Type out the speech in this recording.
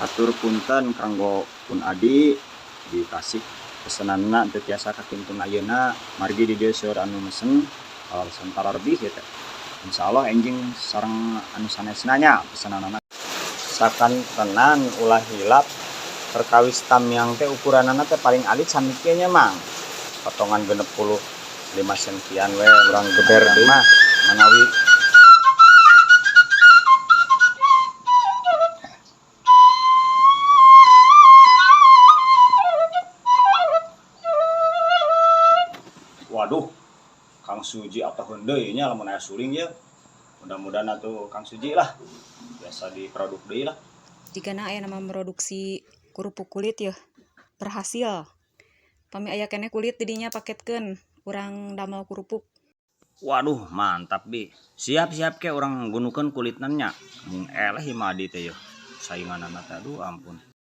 Hatur punten kanggo pun adi di Tasik pesenanna teu tiasa kakintun ayeuna margi di dieu seueur anu mesen kalaresan tararbih ieu teh. Insyaallah enjing sareng anu sanesna nya pesenanana. Sakantenan ulah hilap perkawis tamiang teh ukuranana teh paling alit sami kieu nya Mang. Potongan 65 sentian we urang geber deui mah manawi. Waduh, Kang Suji atau deui nya lamun aya suling ye. Mudah-mudahan atuh Kang Suji lah biasa diproduk deui lah. Jigana aya nama produksi kerupuk kulit yeuh berhasil. Pami aya keneh kulit didinya paketkeun urang damel kerupuk. Waduh, mantap bi. Siap-siap ke urang gunukeun kulitna nya. Mung eleh ieu mah adi teh yeuh. Sainganana teh aduh ampun.